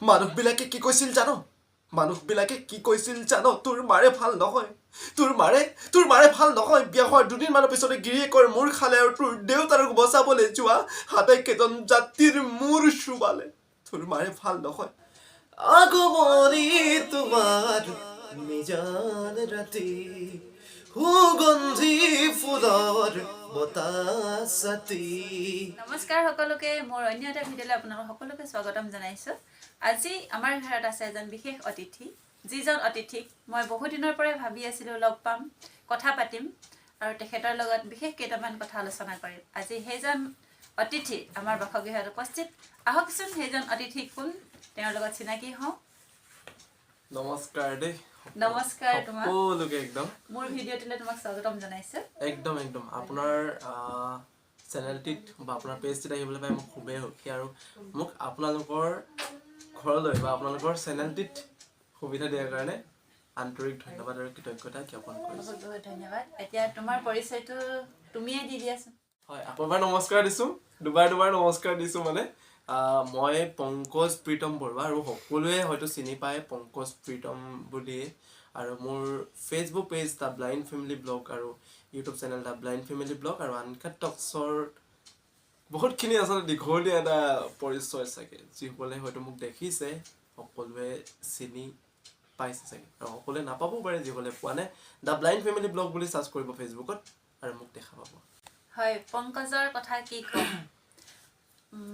মানুহবিলাকে কি কৈছিল জান? মানুহবিলাকে কি কৈছিল জান? তোৰ মাৰে ভাল নহয়, তোৰ মাৰে ভাল নহয়। বিয়া হোৱাৰ দুদিনমানৰ পিছতে গিৰিয়েকৰ মূৰ খালে আৰু তোৰ দেউতাৰক বচাবলৈ যোৱা আটাইকেইজন জাতিৰ মূৰ চুবালে। তোৰ মাৰে ভাল নহয়। আগমনি তোমাৰ নিজান ৰাতি, সুগন্ধি ফুলৰ বতাহ ছাটি। নমস্কাৰ সকলোকে, মোৰ অন্য এটা ভিডিঅ'লৈ আপোনালোক সকলোকে স্বাগতম জনাইছোঁ। আজি আমাৰ ঘৰত আছে এজন বিশেষ অতিথি, যিজন অতিথিক মই বহু দিনৰ পৰাই ভাবি আছিলোঁ লগ পাম, কথা পাতিম আৰু তেখেতৰ লগত বিশেষ কেইটামান কথা আলোচনা কৰিম। আজি সেইজন অতিথি আমাৰ বাসগৃহত উপস্থিত। আহকচোন, সেইজন অতিথি কোন, তেওঁৰ লগত চিনাকি হওঁ। নমস্কাৰ দেই। নমস্কাৰ তোমাক। সকলোকে একদম। মোৰ ভিডিঅ'টোলৈ তোমাক স্বাগতম জনাইছোঁ। একদম একদম, আপোনাৰ চেনেলটিত বা আপোনাৰ পেজটিত আহিবলৈ পাই মই খুবেই সুখী আৰু মোক আপোনালোকৰ ঘৰলৈ বা আপোনালোকৰ চেনেলটিত সুবিধা দিয়াৰ কাৰণে আন্তৰিক ধন্যবাদ আৰু কৃতজ্ঞতা জ্ঞাপন কৰিছোঁ। বহুত বহুত ধন্যবাদ। এতিয়া তোমাৰ পৰিচয়টো তুমিয়ে দি দিয়াচোন। হয়, আকৌ এবাৰ নমস্কাৰ দিছোঁ, দুবাৰ দুবাৰ নমস্কাৰ দিছোঁ। মানে মই পংকজ প্ৰীতম বৰুৱা আৰু সকলোৱে হয়তো চিনি পায় পংকজ প্ৰীতম বুলিয়ে। আৰু মোৰ Facebook page the blind family blog আৰু YouTube channel the blind family blog আৰু আনকাট টক্সৰ বহুতখিনি আচলতে দীঘলীয়া এটা পৰিচয় চাগে। যিসকলে হয়তো মোক দেখিছে, সকলোৱে চিনি পাইছে চাগে আৰু সকলোৱে নাপাবও পাৰে। যিসকলে পোৱা নাই, the blind family blog বুলি চাৰ্চ কৰিব ফেচবুকত আৰু মোক দেখা পাব। হয়, পংকজৰ কথা কি ক'ম,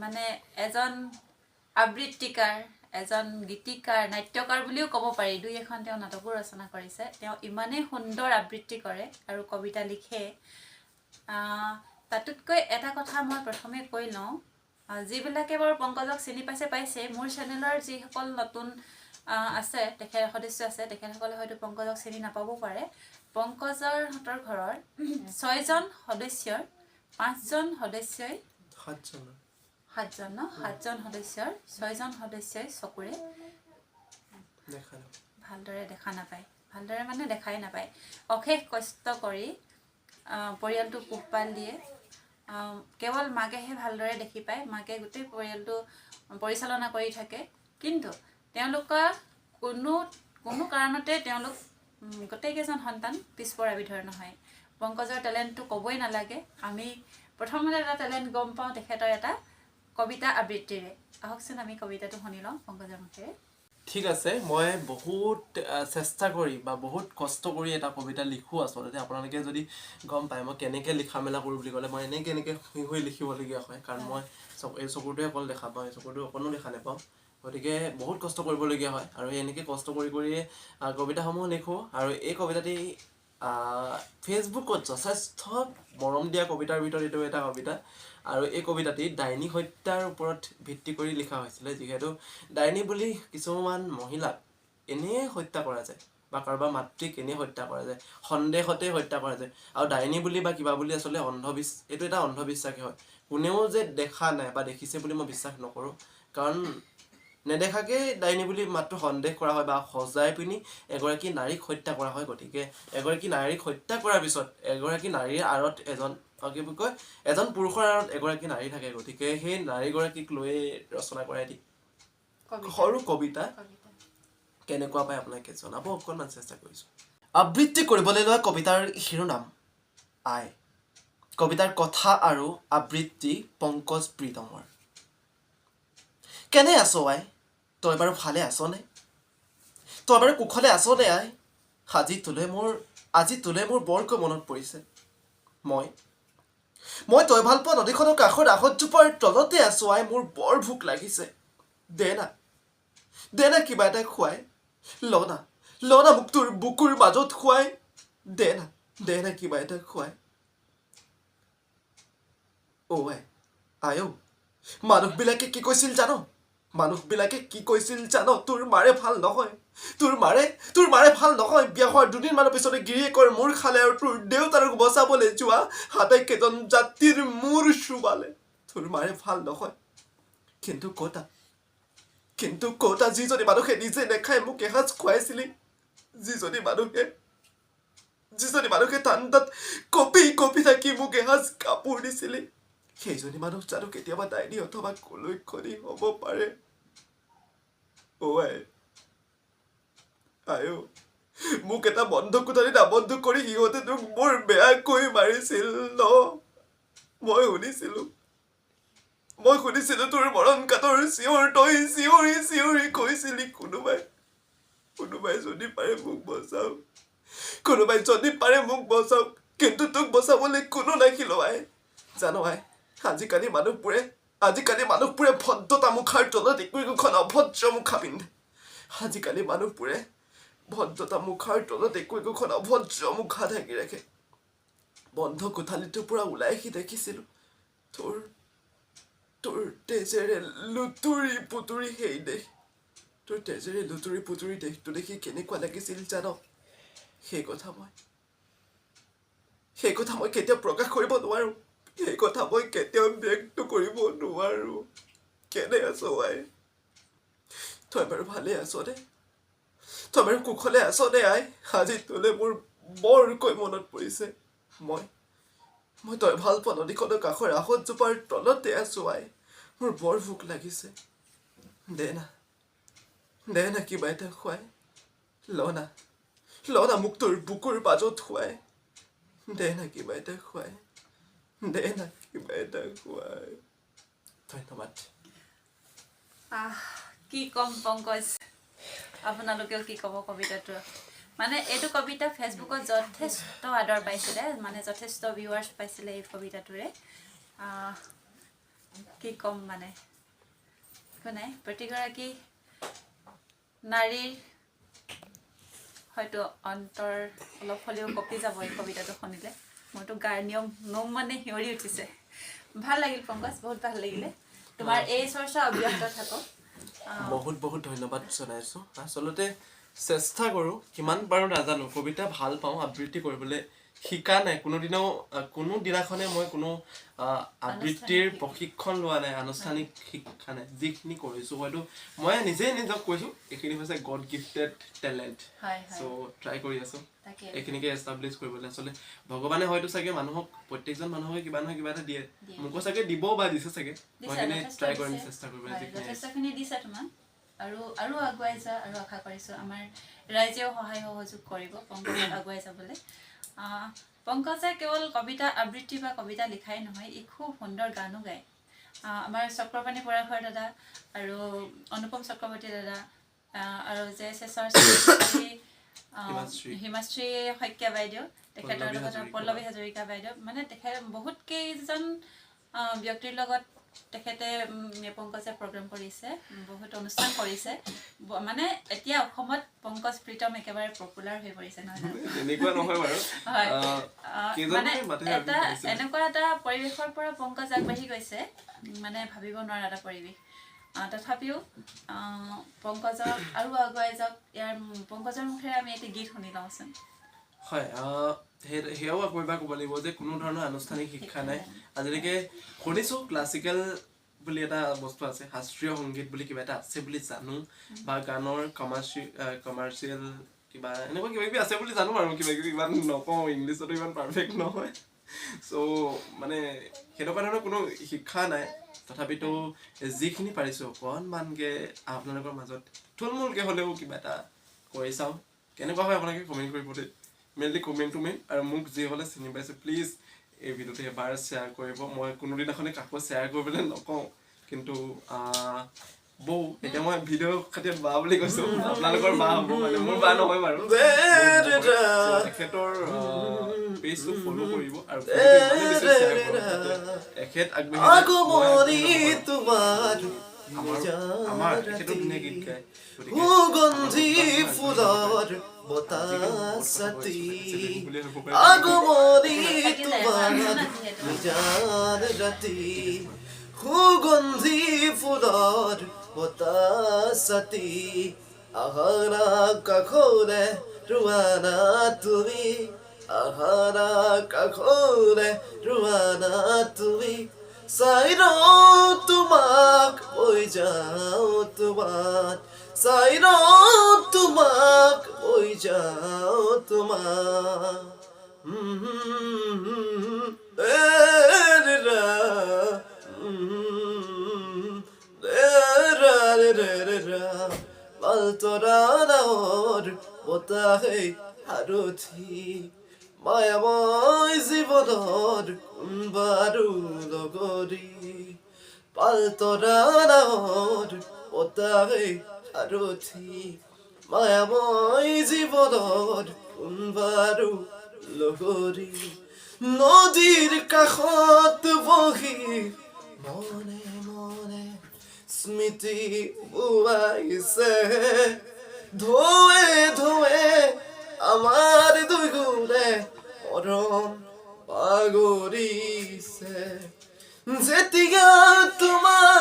মানে এজন আবৃত্তিকাৰ, এজন গীতিকাৰ, নাট্যকাৰ বুলিও ক'ব পাৰি। দুই এখন তেওঁ নাটকো ৰচনা কৰিছে। তেওঁ ইমানেই সুন্দৰ আবৃত্তি কৰে আৰু কবিতা লিখে। তাতোতকৈ এটা কথা মই প্ৰথমে কৈ লওঁ, যিবিলাকে বাৰু পংকজক চিনি পাইছে পাইছে, মোৰ চেনেলৰ যিসকল নতুন আছে, তেখেত সদস্য আছে, তেখেতসকলে হয়তো পংকজক চিনি নাপাবও পাৰে। পংকজৰহঁতৰ ঘৰৰ ছয়জন সদস্যৰ পাঁচজন সদস্যই সাতজন। সাতজন ন? সাতজন সদস্যৰ ছয়জন সদস্যই চকুৰে দেখা নাপায়। ভালদৰে দেখা নাপায়, ভালদৰে মানে দেখাই নাপায়। অশেষ কষ্ট কৰি পৰিয়ালটো পোহপাল দিয়ে। কেৱল মাকেহে ভালদৰে দেখি পায়। মাকে গোটেই পৰিয়ালটো পৰিচালনা কৰি থাকে। কিন্তু তেওঁলোকৰ কোনো কোনো কাৰণতে তেওঁলোক গোটেইকেইজন সন্তান পিছপৰা বিধৰ নহয়। পংকজৰ টেলেণ্টটো ক'বই নালাগে। আমি প্ৰথমতে এটা টেলেণ্ট গম পাওঁ তেখেতৰ এটা কবিতা আবৃত্তিৰে। আহকচোন, আমি কবিতাটো শুনি লওঁ পংকজৰ মুখেৰে। ঠিক আছে, মই বহুত চেষ্টা কৰি বা বহুত কষ্ট কৰি এটা কবিতা লিখোঁ। আচলতে আপোনালোকে যদি গম পায় মই কেনেকৈ লিখা মেলা কৰোঁ বুলি ক'লে, মই এনেকৈ এনেকৈ শুই শুই লিখিবলগীয়া হয়, কাৰণ মই এই চকুটোৱে অকল দেখা পাওঁ, এই চকুটো অকণো দেখা নাপাওঁ। গতিকে বহুত কষ্ট কৰিবলগীয়া হয় আৰু এনেকৈ কষ্ট কৰি কৰিয়ে কবিতাসমূহ লিখোঁ। আৰু এই কবিতাটি ফেচবুকত যথেষ্ট মৰম দিয়া কবিতাৰ ভিতৰত এইটো এটা কবিতা। আৰু এই কবিতাটি ডাইনী হত্যাৰ ওপৰত ভিত্তি কৰি লিখা হৈছিলে, যিহেতু ডাইনী বুলি কিছুমান মহিলাক এনেই হত্যা কৰা যায় বা কাৰোবাৰ মাতৃক এনেই হত্যা কৰা যায়, সন্দেহতে হত্যা কৰা যায়। আৰু ডাইনী বুলি বা কিবা বুলি আচলতে এইটো এটা অন্ধবিশ্বাসেই হয়। কোনেও যে দেখা নাই বা দেখিছে বুলি মই বিশ্বাস নকৰোঁ, কাৰণ নেদেখাকেই ডাইনী বুলি মাত্ৰ সন্দেহ কৰা হয় বা সজাই পিনি এগৰাকী নাৰীক হত্যা কৰা হয়। গতিকে এগৰাকী নাৰীক হত্যা কৰাৰ পিছত এগৰাকী নাৰীৰ আঁৰত এজন কি বুলি কয়, এজন পুৰুষৰ আঁৰত এগৰাকী নাৰী থাকে। গতিকে সেই নাৰীগৰাকীক লৈয়ে ৰচনা কৰা এটি সৰু কবিতা। কবিতা। কেনেকুৱা পায় আপোনালোকে জনাব। অকণমান চেষ্টা কৰিছোঁ। আবৃত্তি কৰিবলৈ লোৱা কবিতাৰ শিৰোনাম আই। কবিতাৰ কথা আৰু আবৃত্তি পংকজ প্ৰীতমৰ। কেনে আছ আই? তই বাৰু ভালে আছনে? তই বাৰু কুশলে আছনে আই? আজি তোলৈ মোৰ বৰকৈ মনত পৰিছে। মই তই ভাল পোৱা নদীখনৰ কাষত আহঁতজোপাৰ তলতে আছো আই। মোৰ বৰ ভোক লাগিছে। দে না, দে না কিবা এটা খুৱাই। ল না, ল না, মোক তোৰ বুকুৰ মাজত খুৱাই দে না, দে না কিবা এটা খুৱাই। অ' আই, আই অ', মানুহবিলাকে কি কৈছিল জান? মানুহবিলাকে কি কৈছিল জান? তোৰ মাৰে ভাল নহয়, তোৰ মাৰে ভাল নহয়। বিয়া হোৱাৰ দুদিনমানৰ পিছতে গিৰিয়েকৰ মূৰ খালে আৰু তোৰ দেউতাৰক বচাবলৈ যোৱা আটাইকেইজন জাতিৰ মূৰ চুবালে। তোৰ মাৰে ভাল নহয়। কিন্তু কতা, যিজনী মানুহে নিজে নেখাই মোক এসাঁজ খুৱাইছিলি, যিজনী মানুহে ঠাণ্ডাত কঁপি কঁপি থাকি মোক এসাঁজ কাপোৰ দিছিলি, সেইজনী মানুহ জানো কেতিয়াবা ডাইনী অথবা কুলক্ষণী হ'ব পাৰে? অ আই, আই অ, মোক এটা বন্ধ কোঠালিত আবদ্ধ কৰি সিহঁতে তোক বৰ বেয়াকৈ মাৰিছিল ন? মই শুনিছিলো, মই শুনিছিলো তোৰ মৰণ কাতৰ চিঞৰ। তই চিঞৰি চিঞৰি কৈছিলি, কোনোবাই, কোনোবাই যদি পাৰে মোক বচাওক, কোনোবাই যদি পাৰে মোক বচাওক। কিন্তু তোক বচাবলৈ কোনো নাহিল আই। জানো আই, আজিকালি মানুহবোৰে ভদ্ৰতা মুখাৰ তলত একো একোখন অভদ্ৰ মুখা পিন্ধে। আজিকালি মানুহবোৰে ভদ্ৰতা মুখাৰ তলত একো একোখন অভদ্ৰ মুখা ঢাকি ৰাখে। বন্ধ কোঠালিটোৰ পৰা ওলাই আহি দেখিছিলো তোৰ তেজেৰে লুতুৰি পুতুৰি সেই দেশ। তোৰ তেজেৰে লুতুৰি পুতুৰি দেশটো দেখি কেনেকুৱা লাগিছিল জান? সেই কথা মই কেতিয়াও প্ৰকাশ কৰিব নোৱাৰো। সেই কথা মই কেতিয়াও ব্যক্ত কৰিব নোৱাৰো। কেনে আছ আই? তই বাৰু ভালে আছ নে? তই বাৰু কুশলে আছ নে আই? আজি তোলে মোৰ বৰকৈ মনত পৰিছে। মই তই ভাল পোৱা নদীখনৰ কাষৰ আহঁতজোপাৰ তলতে আছো আই। মোৰ বৰ ভোক লাগিছে। দে না, দে না কিবা এটা খুৱাই। ল না, ল না, মোক তোৰ বুকুৰ মাজত খুৱাই দে না, কিবা এটা খুৱাই দে না, কিবা এটা খুৱাই। ধন্যবাদ। আহ, কি ক'ম পংকজ, আপোনালোকেও কি ক'ব? কবিতাটো মানে এইটো কবিতা ফেচবুকত যথেষ্ট আদৰ পাইছিলে, মানে যথেষ্ট ভিউৱাৰ্ছ পাইছিলে এই কবিতাটোৰে। কি ক'ম, মানে একো নাই। প্ৰতিগৰাকী নাৰীৰ হয়তো অন্তৰ অলপ হ'লেও কঁপি যাব এই কবিতাটো শুনিলে। মোৰতো গাৰ নিয়ম নোম মানে শিয়ৰি উঠিছে। ভাল লাগিল পংকজ, বহুত ভাল লাগিলে। তোমাৰ এই চৰ্চা অব্যাহত থাকক। বহুত বহুত ধন্যবাদ জনাইছোঁ। আচলতে চেষ্টা কৰোঁ, কিমান পাৰোঁ নাজানো। কবিতা ভাল পাওঁ, আবৃত্তি কৰিবলৈ শিকা নাই কোনোদিনাও। কোনো দিনাখনে মই কোনো আবৃত্তিৰ প্ৰশিক্ষণ লোৱা নাই, আনুষ্ঠানিক শিক্ষা নাই। যিখিনি কৰিছোঁ, হয়তো মই নিজেই নিজক কৈছোঁ, এইখিনি হৈছে গড গিফটেড টেলেণ্ট। হয় হয় চ' ট্ৰাই কৰি আছোঁ এইখিনিকে এষ্টাব্লিছ কৰিবলৈ। আচলতে ভগৱানে হয়তো চাগে মানুহক, প্ৰত্যেকজন মানুহকে কিবা নহয় কিবা এটা দিয়ে। দিয়ে। মোকো চাগে দিব বা দিছে চাগে। মই দিছে, সেইখিনি যথেষ্ট ট্ৰাই কৰিম, দিছে। চেষ্টা কৰিবলৈ হয়, যিখিনি। যথেষ্টখিনি দিছে তোমাক। আৰু আৰু আগুৱাই যোৱা আৰু আশা কৰিছোঁ আমাৰ ৰাইজেও সহায় সহযোগ কৰিব পংকজক আগুৱাই যাবলৈ। পংকজে কেৱল কবিতা আবৃত্তি বা কবিতা লিখাই নহয়, ই খুব সুন্দৰ গানো গায়। আমাৰ চক্ৰপাণি পৰাশৰ দাদা আৰু অনুপম চক্ৰৱৰ্তী দাদা আৰু জে এছ এছৰ হিমাশ্ৰী। হিমাশ্ৰী শইকীয়া বাইদেউ, তেখেতৰ পল্লৱী লগত হাজৰিকা। পল্লৱী হাজৰিকা বাইদেউ, মানে তেখেত বহুত কেইজন ব্যক্তিৰ লগত তেখেতে পংকজে প্ৰগ্ৰেম কৰিছে, বহুত অনুষ্ঠান কৰিছে। মানে এতিয়া অসমত পংকজ প্ৰীতম একেবাৰে পপুলাৰ হৈ পৰিছে, নহয় জানো? তেনেকুৱা নহয় বাৰু। হয়। কেইজনমানে মানে মাতে এটা কৰিছিলে। এনেকুৱা এটা পৰিৱেশৰ পৰা পংকজ আগবাঢ়ি গৈছে, মানে ভাবিব নোৱাৰা এটা পৰিৱেশ। তথাপিও পংকজক আৰু আগুৱাই যাওক। ইয়াৰ পংকজৰ মুখেৰে আমি এটি গীত শুনি লওঁচোন। হয়, সেয়াও আকৌ এবাৰ ক'ব লাগিব যে কোনো ধৰণৰ আনুষ্ঠানিক শিক্ষা নাই আজিলৈকে। শুনিছোঁ ক্লাছিকেল বুলি এটা বস্তু আছে, শাস্ত্ৰীয় সংগীত বুলি কিবা এটা আছে বুলি জানো, বা গানৰ কমাৰ্চিয়েল কিবা এনেকুৱা কিবা কিবি আছে বুলি জানো আৰু কিবা কিবি ইমান নকওঁ, ইংলিছতো ইমান পাৰফেক্ট নহয়। চ' মানে সেনেকুৱা ধৰণৰ কোনো শিক্ষা নাই। তথাপিতো যিখিনি পাৰিছোঁ অকণমানকৈ আপোনালোকৰ মাজত থুলমূলকৈ হ'লেও কিবা এটা কৰি চাওঁ। কেনেকুৱা হয় আপোনালোকে কমেণ্ট কৰিব দেই, মেইনলি কমেণ্টটো মেইন। আৰু মোক যিসকলে চিনি পাইছে, প্লিজ এই ভিডিঅ'টো এবাৰ শ্বেয়াৰ কৰিব। মই কোনোদিনাখনে কাকো শ্বেয়াৰ কৰিবলৈ নকওঁ, কিন্তু বৌ, এতিয়া মই ভিডিঅ' খাতিৰত বা বুলি কৈছো, আপোনালোকৰ বা হ'ব, মানে মোৰ বা নহয় বাৰু। So, তেখেতৰ পেজটো ফ'ল' কৰিব আৰু ভিডিঅ'টো ইমানেই বেছি শ্বেয়াৰ কৰক যাতে এখেত আগবাঢ়ি যায়, মই আগমনি আগবাঢ়ি যাব পাৰোঁ। তোমাৰ আমাৰ তেখেতো ধুনীয়া গীত গায়, গতিকে সুগন্ধি আমাৰ ফুলৰ আজিকালি বহুত কথা বতাহটি কৈছো, বুলিয়ে হ'ব পাৰে। আগমনি থাকি যায়, তোমাৰ যিহেতু। নিজান ৰাতি সুগন্ধি ফুলৰ বতাহটি, আহানা কাষৰে ৰোৱানা তুমি, আহানা কাষৰে ৰোৱানা তুমি, চাই ৰওঁ তোমাক, মই যাওঁ তোমাক চাই ৰওঁ তোমাক, মই যাওঁ তোমাক। এ ৰা, এ ৰা ৰে ৰে ৰে ৰা। পালতৰা নাৱৰ বতাহে সাৰথি। মায়াময় জীৱনৰ কোন বাৰু লগৰী, পালতৰা নাৱৰ বতাহে সাৰথি। মায়াময় জীৱনৰ কোন বাৰু লগৰী। নদীৰ কাষত বহি মনে মনে স্মৃতি বোৱাইছে, ঢৌৱে ঢৌৱে আমাৰ দুয়োৰে মৰম বাগৰিছে। যেতিয়া তোমাৰ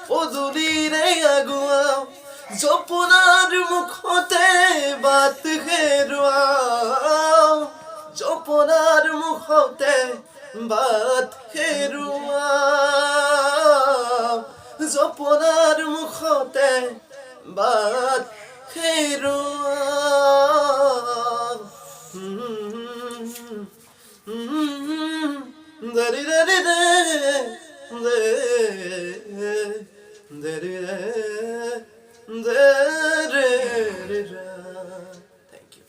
পদূলিৰে আগুৱাও, জপনাৰ মুখতে বাট হেৰুৱাও, জপনাৰ মুখতে বাট হেৰুৱাও, জপনাৰ মুখতে বাট হেৰুৱাও। দৰি দৰি দে দে দৰি দে দে ৰে ৰে। Thank you.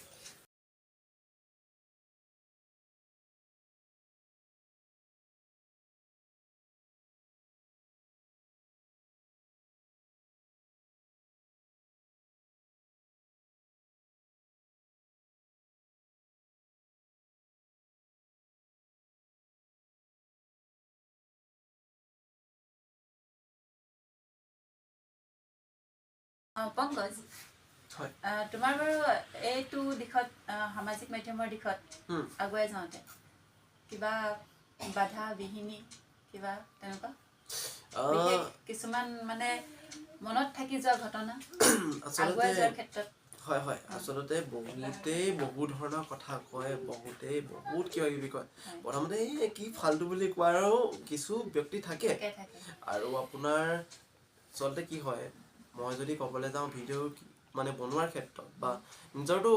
Pankaj, হয়। তোমাৰ বাৰু এইটো দিশত, সামাজিক মাধ্যমৰ দিশত আগুৱাই যাওঁতে কিবা বাধা বিঘিনি কিবা তেনেকুৱা বিশেষ কিছুমান মানে মনত থাকি যোৱা ঘটনা আচলতে আগুৱাই যোৱাৰ ক্ষেত্ৰত? হয় হয়, আচলতে বহুতেই বহু ধৰণৰ কথা কয়, বহুতেই বহুত কিবা কিবি কয়। প্ৰথমতে এই কি ফাল্টু বুলি কোৱাৰো কিছু ব্যক্তি থাকে। থাকে থাকে। আৰু আপোনাৰ আচলতে কি হয়, মই যদি ক'বলৈ যাওঁ ভিডিঅ' মানে বনোৱাৰ ক্ষেত্ৰত বা নিজৰতো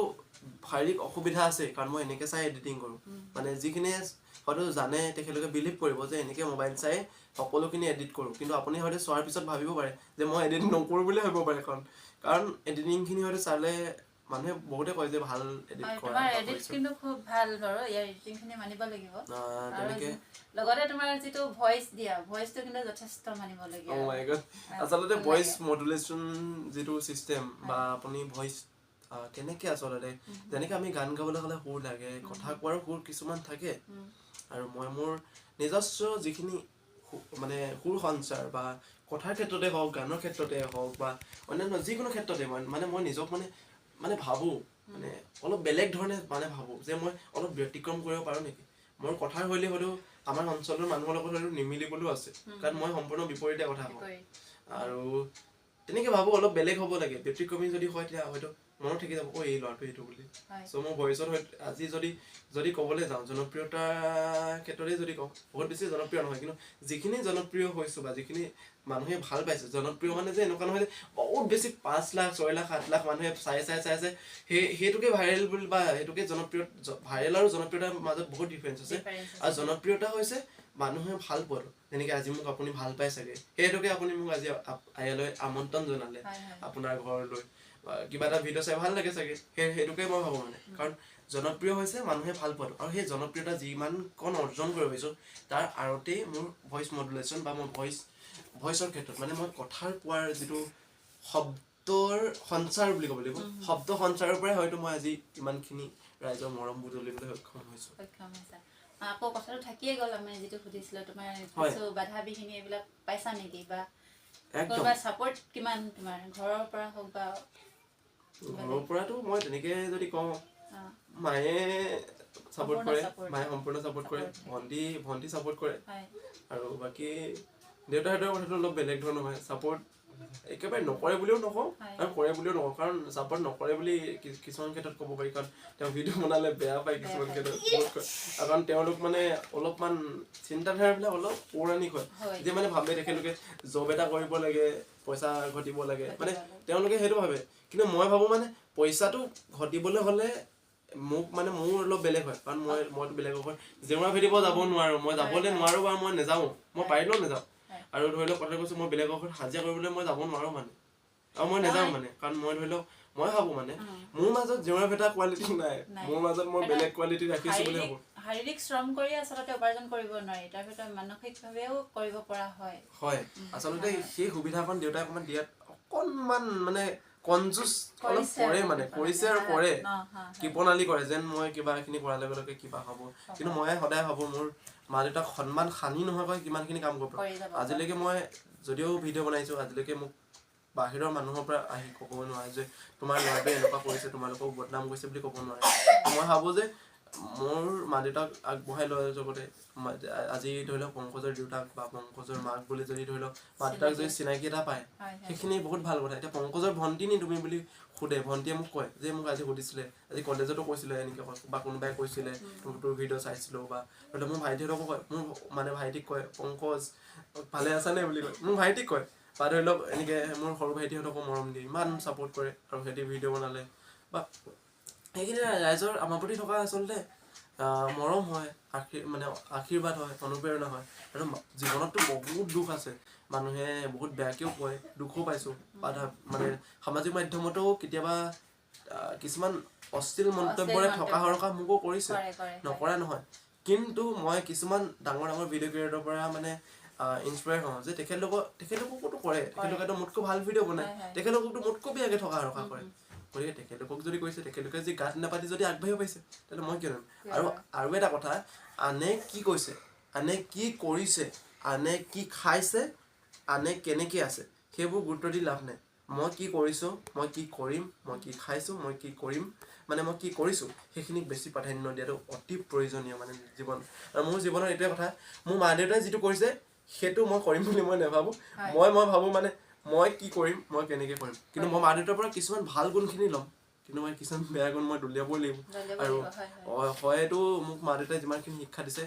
শাৰীৰিক অসুবিধা আছে, কাৰণ মই এনেকৈ চাই এডিটিং কৰোঁ। মানে যিখিনিয়ে হয়তো জানে তেখেতলোকে বিলিভ কৰিব যে এনেকৈ মোবাইল চাই সকলোখিনি এডিট কৰোঁ, কিন্তু আপুনি হয়তো চোৱাৰ পিছত ভাবিব পাৰে যে মই এডিট নকৰোঁ বুলিয়ে ভাবিব পাৰে। কাৰণ এডিটিংখিনি হয়তো চালে মানুহে বহুতে কয় যে ভাল এডিট হয়, কৰা তোমাৰ বা এডিট কৰিছোঁ। কিন্তু খুব ভাল বাৰু, ইয়াৰ এডিটিংখিনি মানিব লাগিব। আৰু তেনেকে লগতে তোমাৰ যিটো ভইচ দিয়া, ভইচটো কিন্তু যথেষ্ট মানিবলগীয়া। Oh my God. আচলতে ভাল ভইচ লাগে। মডুলেশ্যন যিটো চিষ্টেম বা আপুনি ভইচ কেনেকে, আচলতে যেনেকে আমি গান গাবলৈ হ'লে সুৰ লাগে, কথা কোৱাৰো সুৰ কিছুমান থাকে। আৰু মই মোৰ নিজস্ব যিখিনি মানে সুৰ সঞ্চাৰ বা কথাৰ ক্ষেত্ৰতে হওক, গানৰ ক্ষেত্ৰতে হওক বা অন্যান্য যিকোনো ক্ষেত্ৰতে মই মানে মই নিজক মানে মানে ভাবোঁ, মানে অলপ বেলেগ ধৰণে মানে ভাবোঁ যে মই অলপ ব্যতিক্ৰম কৰিব পাৰোঁ নেকি। মোৰ কথাৰ শৈলী হয়তো আমাৰ অঞ্চলৰ মানুহৰ লগত হয়তো নিমিলিবলৈও আছে, কাৰণ মই সম্পূৰ্ণ বিপৰীতে কথা কওঁ। বিপৰীত। আৰু তেনেকে ভাবোঁ অলপ বেলেগ হ'ব লাগে, ব্যতিক্ৰমী যদি হয় তেতিয়া হয়তো মনত থাকি যাব, অ' এই ল'ৰাটো এইটো বুলি। চ' মোৰ ভইচত হয়তো আজি যদি যদি ক'বলৈ যাওঁ জনপ্ৰিয়তাৰ ক্ষেত্ৰতে যদি কওঁ, বহুত বেছি জনপ্ৰিয় নহয়, কিন্তু যিখিনি জনপ্ৰিয় হৈছোঁ বা যিখিনি মানুহে ভাল পাইছে, জনপ্ৰিয় মানে যে এনেকুৱা নহয় যে বহুত বেছি 5 লাখ 6 লাখ 7 লাখ মানুহে চাই চাই চাই চাই সেইটোকে ভাইৰেল বুলি বা সেইটোকে জনপ্ৰিয়। ভাইৰেল আৰু জনপ্ৰিয়তাৰ মাজত বহুত ডিফাৰেঞ্চ আছে। Difference আছে। আৰু জনপ্ৰিয়তা হৈছে মানুহে ভাল পোৱাটো, যেনেকে আজি মোক আপুনি ভাল পাই চাগে, সেইটোকে আপুনি মোক আজি ইয়ালৈ আমন্ত্ৰণ জনালে হয় হয় আপোনাৰ ঘৰলৈ, বা কিবা এটা ভিডিঅ' চাই ভাল লাগে চাগে, সেইটোকে মই ভাবোঁ মানে। কাৰণ জনপ্ৰিয় হৈছে মানুহে ভাল পোৱাটো, আৰু সেই জনপ্ৰিয়তা যিমানকণ অৰ্জন কৰিব পাৰিছোঁ তাৰ আঁৰতেই মোৰ ভইচ মডুলেশ্যন বা মোৰ ভইচৰ ক্ষেত্ৰত মানে মই কথাৰ কোৱাৰ যিটো শব্দৰ সঞ্চাৰ বুলি ক'ব লাগিব, শব্দ সঞ্চাৰৰ পৰাই হয়তো মই আজি ইমানখিনি ৰাইজৰ মৰম বুটলিবলৈ সক্ষম হৈছোঁ। সক্ষম হৈছা। আকৌ কথাটো থাকিয়ে গ'ল, আমি যিটো সুধিছিলো তোমাৰ হয়। কিছু বাধা বিঘিনি এইবিলাক পাইছা নেকি বা একদম। কোনোবা ছাপৰ্ট কিমান তোমাৰ ঘৰৰ পৰা হওক বা ঘৰৰ পৰাতো মই তেনেকে যদি কওঁ, মায়ে ছাপৰ্ট সম্পূৰ্ণ কৰে, support। মায়ে সম্পূৰ্ণ ছাপৰ্ট কৰে, Support। ভণ্টি ছাপৰ্ট কৰে। হয়। আৰু বাকী দেউতাহঁতৰ কথাটো অলপ বেলেগ ধৰণৰ হয়, ছাপৰ্ট একেবাৰে নকৰে বুলিও নকওঁ আৰু কৰে বুলিও নকওঁ, কাৰণ ছাপৰ্ট নকৰে বুলি কিছুমান ক্ষেত্ৰত ক'ব পাৰি, কাৰণ তেওঁ ভিডিঅ' বনালে বেয়া পায় কিছুমান পায়। ক্ষেত্ৰত বহুত কয়। আৰু কাৰণ তেওঁলোক মানে অলপমান চিন্তাধাৰাবিলাক অলপ পৌৰাণিক হয়, যে মানে ভাবে তেখেতলোকে জব এটা কৰিব লাগে, পইচা ঘটিব লাগে, মানে লাগে। তেওঁলোকে সেইটো ভাবে। কিন্তু মই ভাবোঁ মানে পইচাটো ঘটিবলৈ হ'লে মোক মানে মোৰ অলপ বেলেগ হয়, কাৰণ মইতো বেলেগৰ ঘৰত জেওৰা ভেটিব যাব নোৱাৰোঁ, মই যাবলৈ নোৱাৰোঁ বা মই নাযাওঁ, মই পাৰিলেও নাযাওঁ। আৰু ধৰি লওক কথা কৈছোঁ, মই বেলেগৰ ঘৰত হাজিৰা কৰিবলৈ মই যাব নোৱাৰোঁ মানে। আৰু মই নাযাওঁ মানে, কাৰণ মই ধৰি লওক মই ভাবোঁ মানে মোৰ মাজত জেওৰা ভেটা কোৱালিটি নাই, মোৰ মাজত মই বেলেগ কোৱালিটি ৰাখিছোঁ বুলি ভাবোঁ। শাৰীৰিক শ্ৰম কৰি আচলতে উপাৰ্জন কৰিব নোৱাৰি, তাৰ ভিতৰত মানসিকভাৱেও কৰিব পৰা হয়। হয়, আচলতে সেই সুবিধাকণ দেউতাই অকণমান দিয়াত অকণমান মানে কনজুচ অলপ কৰে, মানে কৰিছে আৰু কৰে, কৃপণালী কৰে, যেন মই কিবা এইখিনি কৰাৰ লগে লগে কিবা হ'ব। কিন্তু মই সদায় ভাবোঁ মোৰ মা দেউতাক সন্মান হানি নোহোৱাকৈ কিমানখিনি কাম কৰিব পাৰোঁ। আজিলৈকে মই যদিও ভিডিঅ' বনাইছোঁ, আজিলৈকে মোক বাহিৰৰ মানুহৰ পৰা আহি ক'ব নোৱাৰে যে তোমাৰ ল'ৰাটোৱে এনেকুৱা কৰিছে, তোমালোকক বদনাম কৰিছে বুলি ক'ব নোৱাৰে। মই ভাবোঁ যে মোৰ মা দেউতাক আগবঢ়াই লোৱাৰ লগতে আজি ধৰি লওক পংকজৰ দেউতাক বা পংকজৰ মাক বুলি যদি ধৰি লওক মা দেউতাক যদি চিনাকি এটা পায়, সেইখিনি বহুত ভাল কথা। এতিয়া পংকজৰ ভণ্টি নি তুমি বুলি সোধে, ভণ্টিয়ে মোক কয় যে মোক আজি সুধিছিলে, আজি কলেজতো কৈছিলে এনেকৈ বা কোনোবাই কৈছিলে তোৰ ভিডিঅ' চাইছিলোঁ, বা ধৰি লওক মোৰ ভাইটিহঁতকো কয়, মোৰ মানে ভাইটিক কয় পংকজ ভালে আছানে বুলি কয়, মোৰ ভাইটিক কয়, বা ধৰি লওক এনেকৈ মোৰ সৰু ভাইটিহঁতকো মৰম দিয়ে, ইমান ছাপোৰ্ট কৰে আৰু সিহঁতি ভিডিঅ' বনালে বা সেইখিনি ৰাইজৰ আমাৰ প্ৰতি থকা আচলতে মৰম হয়, মানে আশীৰ্বাদ হয়, অনুপ্ৰেৰণা হয়। আৰু জীৱনততো বহুত দুখ আছে, মানুহে বহুত বেয়াকৈও কয়, দুখো পাইছোঁ, বাধা মানে সামাজিক মাধ্যমতো কেতিয়াবা কিছুমান অশ্লীল মন্তব্যৰে থকা সৰকা মোকো কৰিছে, নকৰা নহয়। কিন্তু মই কিছুমান ডাঙৰ ডাঙৰ ভিডিঅ' ক্ৰিয়েটৰ পৰা মানে ইনস্পায়াৰ হওঁ যে তেখেতলোককোতো কৰে, তেখেতলোকেতো মোতকৈ ভাল ভিডিঅ' বনায়, তেখেতলোককতো মোতকৈ বেয়াকৈ থকা সৰকা কৰে। গতিকে তেখেতলোকক যদি কৰিছে, তেখেতলোকে যদি গাত নাপাতি যদি আগবাঢ়িব পাৰিছে, তেতিয়াহ'লে মই কিয় নোৱাৰিম? আৰু আৰু এটা কথা, আনে কি কৈছে, আনে কি কৰিছে, আনে কি খাইছে, আনে কেনেকৈ আছে, সেইবোৰ গুৰুত্ব দি লাভ নাই। মই কি কৰিছোঁ, মই কি কৰিম, মই কি খাইছোঁ, মই কি কৰিম, মানে মই কি কৰিছোঁ, সেইখিনিক বেছি প্ৰাধান্য দিয়াটো অতি প্ৰয়োজনীয় মানে জীৱন। আৰু মোৰ জীৱনৰ এইটোৱে কথা, মোৰ মা দেউতাই যিটো কৰিছে সেইটো মই কৰিম বুলি মই নাভাবোঁ। মই ভাবোঁ মানে মই কি কৰিম, মই কেনেকৈ কৰিম। কিন্তু মই মা দেউতাৰ পৰা কিছুমান ভাল গুণখিনি ল'ম, কিন্তু মই কিছুমান বেয়া গুণ মই দলিয়াবই লাগিব। আৰু হয়তো মোক মা দেউতাই যিমানখিনি শিক্ষা দিছে,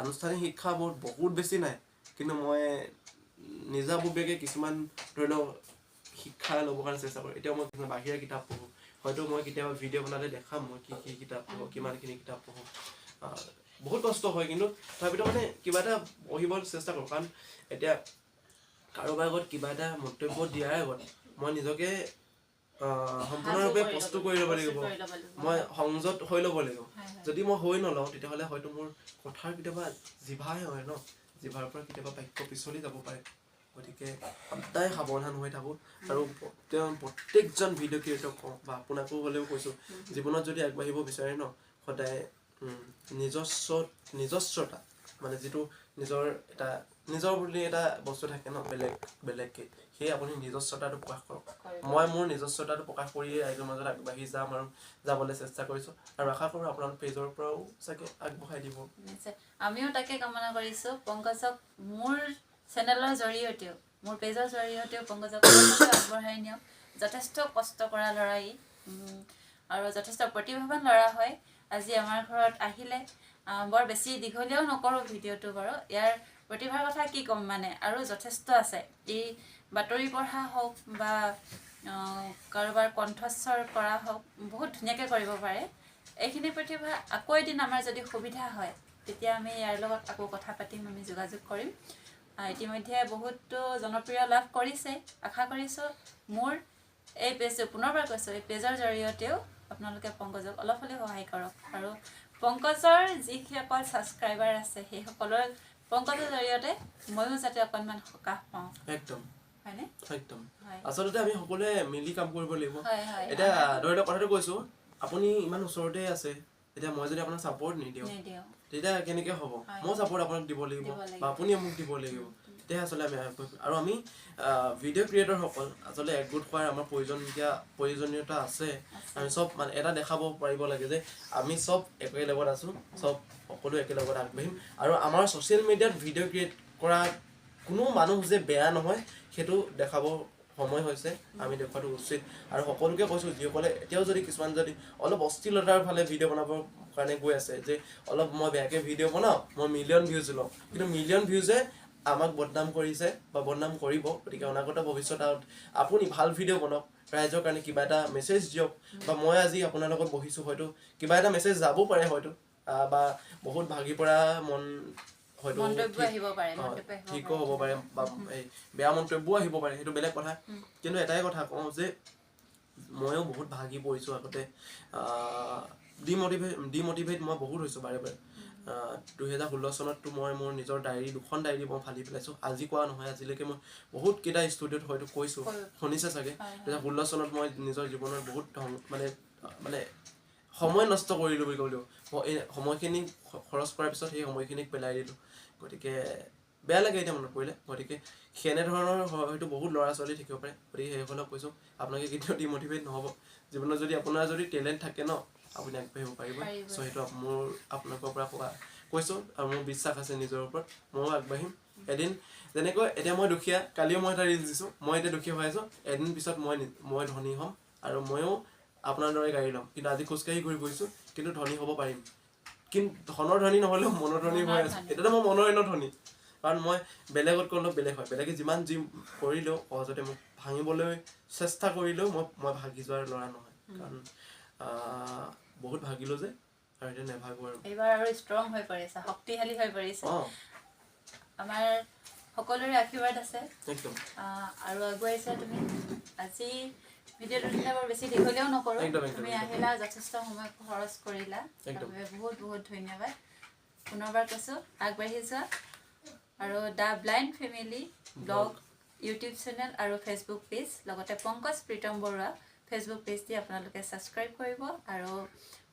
আনুষ্ঠানিক শিক্ষা বহুত বহুত বেছি নাই, কিন্তু মই নিজাববীয়াকৈ কিছুমান ধৰি লওক শিক্ষা ল'বৰ কাৰণে চেষ্টা কৰোঁ। এতিয়া মই কিছুমান বাহিৰা কিতাপ পঢ়োঁ, হয়তো মই কেতিয়াবা ভিডিঅ' বনালে দেখাম মই কি কি কিতাপ পঢ়োঁ, কিমানখিনি কিতাপ পঢ়োঁ। বহুত কষ্ট হয়, কিন্তু তথাপিতো মানে কিবা এটা পঢ়িব চেষ্টা কৰোঁ। কাৰণ এতিয়া কাৰোবাৰ আগত কিবা এটা মন্তব্য দিয়াৰ আগত মই নিজকে সম্পূৰ্ণৰূপে প্ৰস্তুত কৰি ল'ব লাগিব, মই সংযত হৈ ল'ব লাগিব। যদি মই হৈ নলওঁ, তেতিয়াহ'লে হয়তো মোৰ কথাৰ কেতিয়াবা জিভাই হয় ন, জিভাৰ পৰা কেতিয়াবা বাক্য পিছলি যাব পাৰে। গতিকে সদায় সাৱধান হৈ থাকোঁ। আৰু তেওঁ প্ৰত্যেকজন ভিডিঅ' ক্ৰিয়েটৰক কওঁ বা আপোনাকো হ'লেও কৈছোঁ, জীৱনত যদি আগবাঢ়িব বিচাৰে ন, সদায় নিজস্বতা মানে যিটো নিজৰ এটা নিজৰ বুলি এটা বস্তু থাকে ন, বেলেগ বেলেগকৈ, সেই আপুনি নিজস্বতাটো প্ৰকাশ কৰক। মই মোৰ নিজস্বতাটো প্ৰকাশ কৰিয়ে ৰাইজৰ মাজত আগবাঢ়ি যাম আৰু যাবলৈ চেষ্টা কৰিছোঁ। আৰু আশা কৰোঁ আপোনালোক পেজৰ পৰাও চাগে আগবঢ়াই দিব। আমিও তাকে কামনা কৰিছোঁ। পংকজক মোৰ চেনেলৰ জৰিয়তেও, মোৰ পেজৰ জৰিয়তেও পংকজক আগবঢ়াই নিয়ক। যথেষ্ট কষ্ট কৰা ল'ৰা ই আৰু যথেষ্ট প্ৰতিভাৱান ল'ৰা হয়। আজি আমাৰ ঘৰত আহিলে, বৰ বেছি দীঘলীয়াও নকৰোঁ ভিডিঅ'টো বাৰু। ইয়াৰ প্ৰতিভাৰ কথা কি ক'ম মানে, আৰু যথেষ্ট আছে। ই বাতৰি পঢ়া হওক বা কাৰোবাৰ কণ্ঠস্বৰ কৰা হওক, বহুত ধুনীয়াকৈ কৰিব পাৰে। এইখিনি প্ৰতিভা আকৌ এদিন আমাৰ যদি সুবিধা হয়, তেতিয়া আমি ইয়াৰ লগত আকৌ কথা পাতিম, আমি যোগাযোগ কৰিম। ইতিমধ্যে বহুতো জনপ্ৰিয় লাভ কৰিছে। আশা কৰিছোঁ মোৰ এই পেজটো, পুনৰবাৰ কৈছোঁ, এই পেজৰ জৰিয়তেও আপোনালোকে পংকজক অলপ হ'লেও সহায় কৰক। আৰু পংকজৰ যিসকল ছাবস্ক্ৰাইবাৰ আছে, সেইসকলৰ পংকজৰ জৰিয়তে ময়ো যাতে অকণমান সকাহ পাওঁ। একদম, হয়নে? একদম। আচলতে আমি সকলোৱে মিলি কাম কৰিব লাগিব। হয় হয়। এতিয়া ধৰি লওক কথাটো কৈছোঁ, আপুনি ইমান ওচৰতে আছে, এতিয়া মই যদি আপোনাক ছাপৰ্ট নিদিওঁ, তেতিয়া কেনেকৈ হ'ব? মই ছাপৰ্ট আপোনাক দিব লাগিব বা আপুনিও মোক দিব লাগিব, তেতিয়াহে আচলতে আমি আৰু আমি ভিডিঅ' ক্ৰিয়েটৰসকল আচলতে একগোট হোৱাৰ আমাৰ প্ৰয়োজনীয়তা আছে। আমি চব মানে এটা দেখাব পাৰিব লাগে যে আমি চব একেলগত আছোঁ, চব সকলো একেলগত আগবাঢ়িম। আৰু আমাৰ ছ'চিয়েল মিডিয়াত ভিডিঅ' ক্ৰিয়েট কৰা কোনো মানুহ যে বেয়া নহয়, সেইটো দেখাব সময় হৈছে, আমি দেখুৱাটো উচিত। আৰু সকলোকে কৈছোঁ, যিসকলে এতিয়াও যদি কিছুমান যদি অলপ অশ্লীলতাৰ ফালে ভিডিঅ' বনাবৰ কাৰণে গৈ আছে, যে অলপ মই বেয়াকৈ ভিডিঅ' বনাওঁ, মই মিলিয়ন ভিউজ লওঁ, কিন্তু মিলিয়ন ভিউজে আমাক বদনাম কৰিছে বা বদনাম কৰিব। গতিকে অনাগত ভৱিষ্যতত আপুনি ভাল ভিডিঅ' বনাওক, ৰাইজৰ কাৰণে কিবা এটা মেছেজ দিয়ক। বা মই আজি আপোনাৰ লগত বহিছোঁ, হয়তো কিবা এটা মেছেজ যাব পাৰে হয়তো, বা বহুত ভাগি পৰা মন হয়তো মন্তব্য ঠিক আহিব পাৰে, অ, মন্তব্য আহিব ঠিকো পাৰে। হ'ব পাৰে বা এই বেয়া মন্তব্যও আহিব পাৰে, সেইটো বেলেগ কথা। কিন্তু এটাই কথা কওঁ যে ময়ো বহুত ভাগি পৰিছোঁ আগতে, ডিমটিভেট মই বহুত হৈছোঁ বাৰে বাৰে। 2016 চনততো মই মোৰ নিজৰ ডায়েৰী, দুখন ডায়েৰী মই ফালি পেলাইছোঁ। আজি কোৱা নহয়, আজিলৈকে মই বহুতকেইটা ষ্টুডিঅ'ত হয়তো কৈছোঁ, শুনিছে চাগে। 2016 চনত মই নিজৰ জীৱনৰ বহুত মানে মানে সময় নষ্ট কৰিলোঁ বুলি ক'ব লাগিব। মই এই সময়খিনি খৰচ কৰাৰ পিছত সেই সময়খিনিক পেলাই দিলোঁ। গতিকে বেয়া লাগে এতিয়া মনত পৰিলে। গতিকে সেনেধৰণৰ হয়তো বহুত ল'ৰা ছোৱালী থাকিব পাৰে। গতিকে সেইসকলক কৈছোঁ, আপোনালোকে কেতিয়াও ডিমটিভেট নহ'ব। জীৱনত যদি আপোনাৰ যদি টেলেণ্ট থাকে ন, আপুনি আগবাঢ়িব পাৰিব। পাৰিব। চ' সেইটো মোৰ আপোনালোকৰ পৰা কোৱা কৈছোঁ আৰু মোৰ বিশ্বাস আছে নিজৰ ওপৰত, ময়ো আগবাঢ়িম এদিন। যেনেকৈ এতিয়া মই দুখীয়া, কালিও মই এটা ৰিলচ দিছোঁ, মই এতিয়া দুখীয়া হৈ আছোঁ, এদিন পিছত মই ধনী হ'ম আৰু ময়ো আপোনাৰ দৰে গাড়ী ল'ম। কিন্তু আজি খোজকাঢ়ি ঘূৰি ফুৰিছোঁ, কিন্তু ধনী হ'ব পাৰিম। কিন্তু ধনৰ ধনী নহ'লেও মনৰ ধনী হৈ মনৰ আছোঁ। ধনী। এতিয়াতো মই মনৰ এনেও ধনী, কাৰণ মই বেলেগতকৈ অলপ বেলেগ হয়। বেলেগে যিমান যি কৰিলেও, সহজতে মোক ভাঙিবলৈ চেষ্টা কৰিলেও মই ভাগি যোৱাৰ ল'ৰা নহয়। কাৰণ বহুত ভাগিলোঁ যে, আৰু এতিয়া নেভাগো আৰু। এইবাৰ আৰু ষ্ট্ৰং হৈ পৰিছে, শক্তিশালী হৈ পৰিছে। আমাৰ সকলোৰে আশীৰ্বাদ আছে। একদম। আৰু আগুৱাইছা তুমি। আজি ভিডিঅ'টো দিলে বৰ বেছি দীঘলীয়াও নকৰোঁ। একদম, একদম, তুমি একদম। আহিলা, যথেষ্ট সময় খৰচ কৰিলা, তাৰবাবে বহুত বহুত ধন্যবাদ। পুনৰবাৰ কৈছোঁ, আগবাঢ়ি যোৱা। আৰু the blind family blog YouTube channel আৰু ফেচবুক পেজ, লগতে পংকজ প্ৰীতম বৰুৱা ফেচবুক পেজ দি আপোনালোকে ছাবস্ক্ৰাইব কৰিব আৰু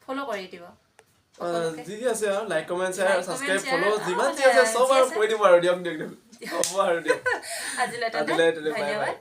ফ'ল' কৰি দিব সকলোকে। যি আছে আৰু like, comment, share, Like, comment, subscribe, share, follow, যিমান যি আছে চব যি আৰু আছে। কৈ দিব আৰু। দিয়ক দিয়ক দিয়ক, হ'ব আৰু দিয়ক। আজিলৈ তেন্তে আজিলৈ তেন্তে, bye bye। ধন্যবাদ।